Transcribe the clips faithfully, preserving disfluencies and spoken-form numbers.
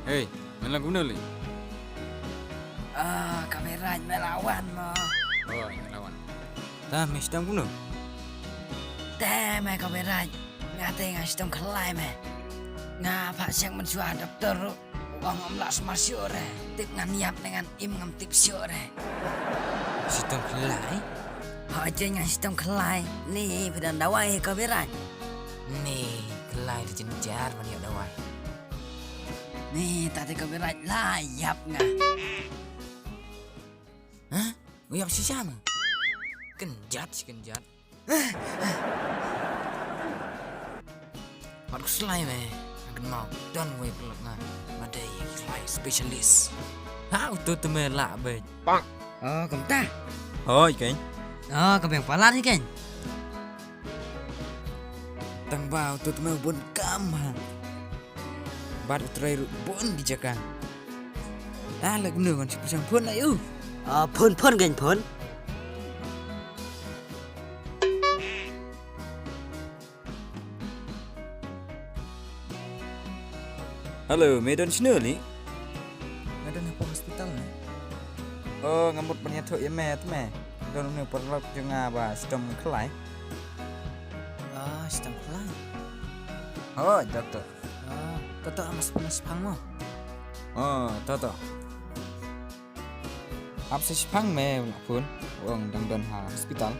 Hei, me la kumno lei? Ah, ka Bairaid me la wan mo. Oh, me la wan. Ta me shitom kumno? Te me ka Bairaid, nga te nga shitom khlai me. Nga phah check mynshuwa ha doktor ruh. U ong ym lah sumar shuh re. Tip ngan ïap ne ngan im ngam tip shuh re. Shitom khlai? Hooid, nga shitom khlai. Ni phi don dawai ka Bairaid? Ni khlai da jynjar ban ïoh dawai. Ni ta te ka Bairaid la ïap nga. Hah? U ïap shisha me? Kynjat shi kynjat. Wat khuslai me. Nga kynmaw don wei paralok nga. Nga dei khlai specialist. Ha, uto te me lah beit. Oh, kumta. Hooid keiñ. Oh, ka biang palat hi keiñ. Tang ba uto te me bun kam ha. Bad u trai ruh bun ki jaka. Ah, lek nu kan shu pyrshang phone na u. Ah, phone, phone kan phone. Hello, me don shano lei? Nga don hapoh hospital ne. Oh, nga mut ban ïathuh ïa me te me. Don une u paralok jong nga ba shitom khlai. Ah, shitom khlai. Oh, doktor. Ah, to to, ap sa shiphang mo. Oh, to to. Ap sa shiphang me u la phone. U ong dang don ha hospital.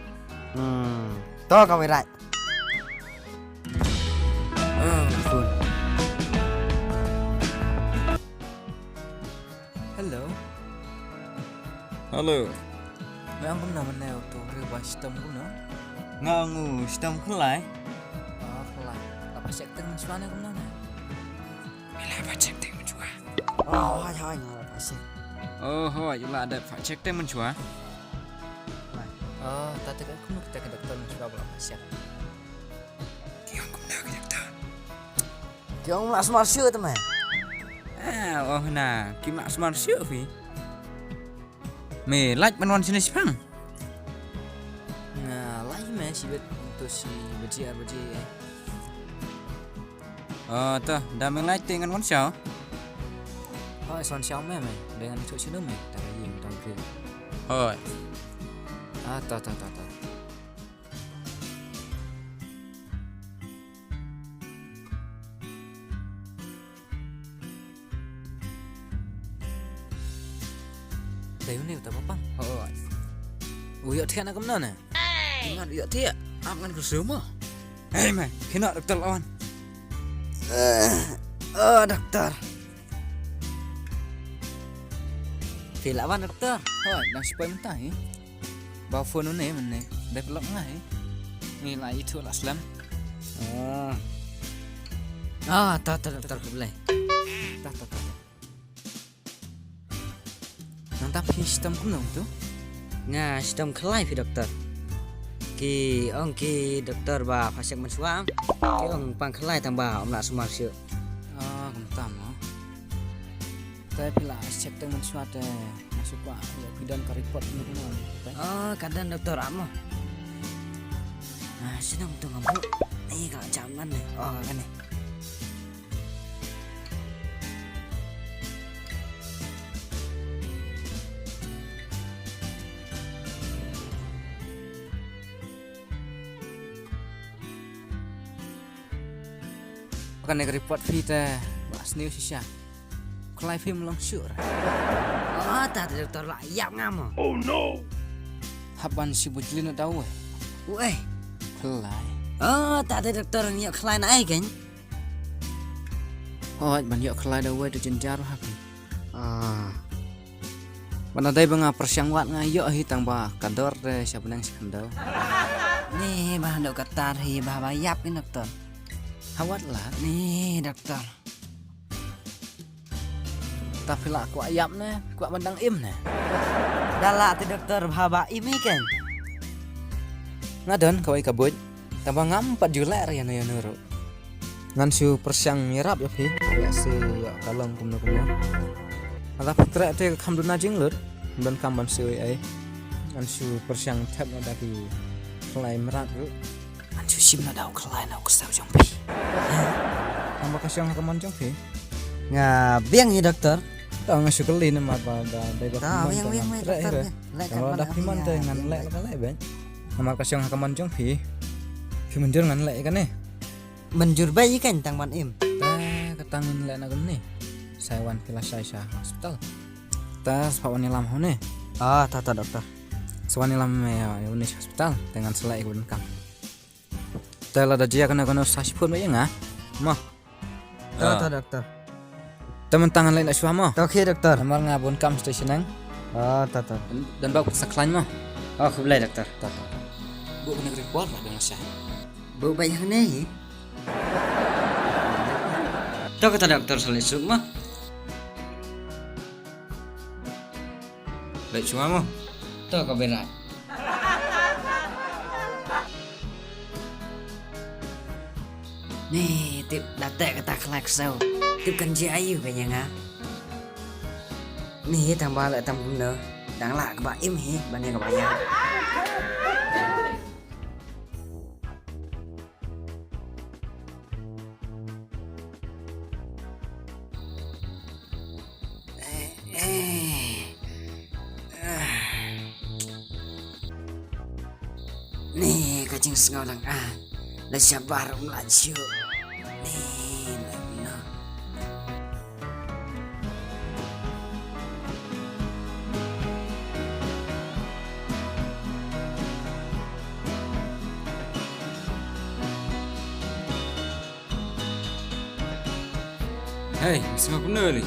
Hmm. To ka Bairaid. Ah, u la phone. Hello. Hello. Me ong kumno mynne uto u briew ba shitom kumno? Nga ong u shitom khlai. Oh, khlai. La phah check teng mynshuwa ne kumno ne? Me la phah check teng mynshuwa. Oh, hooid hooid, nga la phah check. Oh, hooid, u la dep phah check teng mynshuwa. Oh, ta te ka kumno kita ka doktor mynshuwa ba la phah check. Ki ong kumno ki doktor? Ki ong ym lah sumar shuh te me. Ah, oh na, kim lah sumar shuh phi. Me lait ban wan shane shiphang? Nga lait me shibit, to shi baje ar baje. Oh, to, da me lait te ngan wan shaw. Hooid, wan shaw me me. Da ngan ïathuh shano me. Ta ka ïing tang phi. Hooid. Ah, to to to to. Dei une uta ba pang. Hooid. U ïoh thiah na kumno ne? Ngan ïoh thiah. Ap ngan kyrsiu mo. Hei me, kino doktor la wan? Eh, oh, doktor. Phi la wan doktor? Hooid, dang shu poi mynta hi. Ba phone une mynne. Dei paralok nga hi. Ngi la ithuh la slem. Ah. Ah, ta ta doktor khublei. Ta ta ta. Nangta phi shitom kumno to? Nga shitom khlai phi doktor. Ki ong ki doktor ba phah check mynshuwa. Ki ong pang khlai tang ba ym lah sumar shuh. Ah, kumta mo. Te phi la check teng mynshuwa te nga shu kwah ïa phi don ka report kumno kumno te. Oh, ka don doktor ap mo. Ah, shano to nga buh. Ai ka jam man ne. Oh, kane. Kane ka report phi te ba sniew shisha. Khlai phim long shuh re. Oh, ta te doktor la ïap nga mo. Oh no. Hap ban shu bujli na daw eh. Uei. Khlai. Oh, ta te doktor ngi ïoh khlai na ai kein. Hooid, ban ïoh khlai da uwei da jynjar ha kein. Ah. Ban da dei ba nga pyrshang wad nga ïoh hi tang ba ka dor de sha bneng sha khyndew. Ni ba hynda ka tar hi ba ba ïap ni doktor. Ha wad la. Ni doktor. Ta phi la kwah ïap ne, kwah ban dang im ne? Da la te doktor ba ba im hi kein. Nga don kawei ka buit. Tang ba ngam pat ju leh re ïano ïano ruh. Ngan shu pyrshang ïarap ïa phi. Ïa shu ïa ka long kumno kumno. Lada phi treh te kham duna jinglut. Don kam ban shu ei ei. Ngan shu pyrshang thep na da ki khlai mrad ruh. Ngan shu shim na da u khlai na u ksew jong phi. Tang ba ka shong ha ka mon jong phi. Nga biang hi doktor. Ta nga shu kylli namar ba da dei ba. Ta biang, biang, biang, doktor, biang. Leh ka mon da phi mon te ngan leh ka leh beit. Namar ka shong ha ka mon jong phi. Phi mynjur ngan leh kane. Mynjur beit ïa ka tang ban im. Ta ka tang in leh na kumne. Sa wan phi la shai sha hospital. Ta spa wan ïalam hone. Ah, ta ta doktor. Sa wan ïalam me ïa une sha hospital. Te ngan sa leh ïa ka bun kam. Te lada jia kano kano sa shiput me ïa nga. Mo. Ta ta doktor. Te mynta ngan leit noh shuwa mo. Ta okay doktor. Namar nga bun kam station nang. Ah, ta ta. Dan ba sa khlaiñ mo. Oh, khublei doktor. Ta ta. Bu kane ka report la dang sa. Bu ba yang ne. Ta kata doktor sa leit suk mo. Leit shuwa mo. To ka berat. Ni tip datek kata khlak sau. Tip kan ji ayu ka nyanga. Ni tang ba la tam kumno. Dang la ka ba im hi ba ni ka ba ya. Ni ka jingsngew lang ah. La shabar um la shu. Ni la no. Hei, sngap kumno li?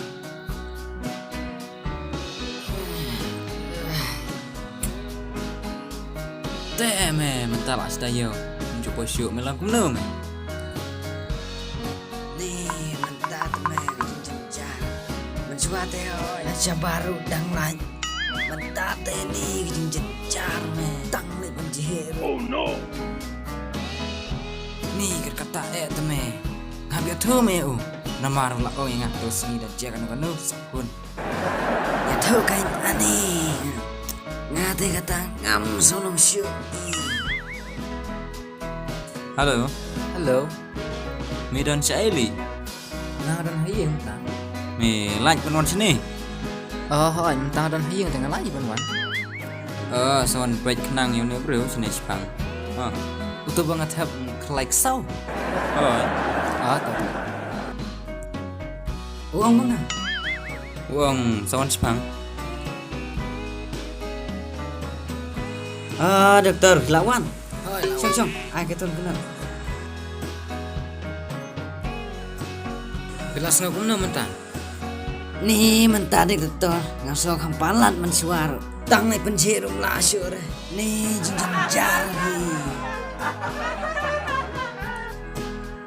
Te me mynta la sta yo. Nju po shu me lang kumno me. Ni mynta te me jin jin jar. Mynshwa te yo la cha baru dang lai. Mynta te ni jin jin jar me. Tang le ban jihir. Oh no. Ni kat kata e te me. Ngap ya thu me u. Namar la ong ya ngap tu sini da jia kanu kanu sakun. Ya thu kain ani. Nga te kata ngam song nong shu. Hello. Hello. Me don sha eli. Nga don ha ïing ta. Me lait ban wan shini. Oh, hoi, mynta don ha ïing te nga lait ban wan. Oh, sa wan peit khnang ïa une u briew shini shipang. Oh. Uto ba nga thep khlai ksaw. Oh. Ah, to. U ong kumno? U ong sa wan shipang. Ah, doktor, la wan. Hoi, la wan. Shong, shong. Ai, ka ton kumno? Phi la sngew kumno mynta? Ni mynta dik doktor, nga sngew kham palat mynshuwa. Tang lai pynjhieh ruh la shuh re. Ni jingjynjar hi.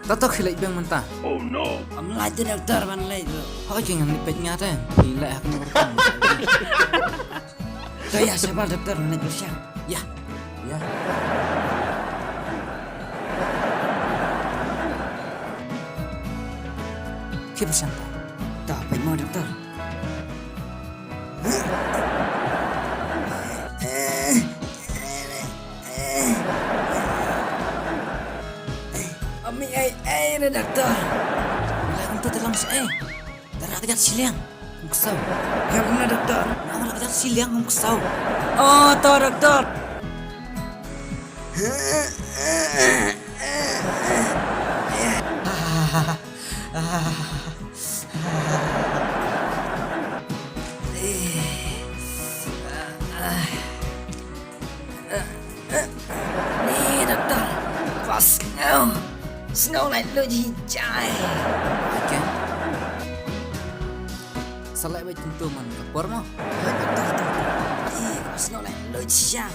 Tato khie leit biang mynta. Oh no. Am leit te doktor ban leit ruh. Hoi ki ngan leit peit nga te. Khie leit ha kane ka rukom. To ïa shabar doktor ngan leit pyrshang. Ïa. Ïa. Khie pyrshang ta. To peit mo doktor. Ami ai ai re doktor. Lai kumta te long sha ai. Tara ka jat shiliang. Kum ksaw. Ïa kumno doktor? Namar ka jat shiliang kum ksaw. Oh, to doktor. Ni doktor, ba sngew, sngew lai luid hi jai. Okay. Sa leh beit kyntu man ka por mo. Hai doktor, doktor. Ni ba sngew lai luid hi jai.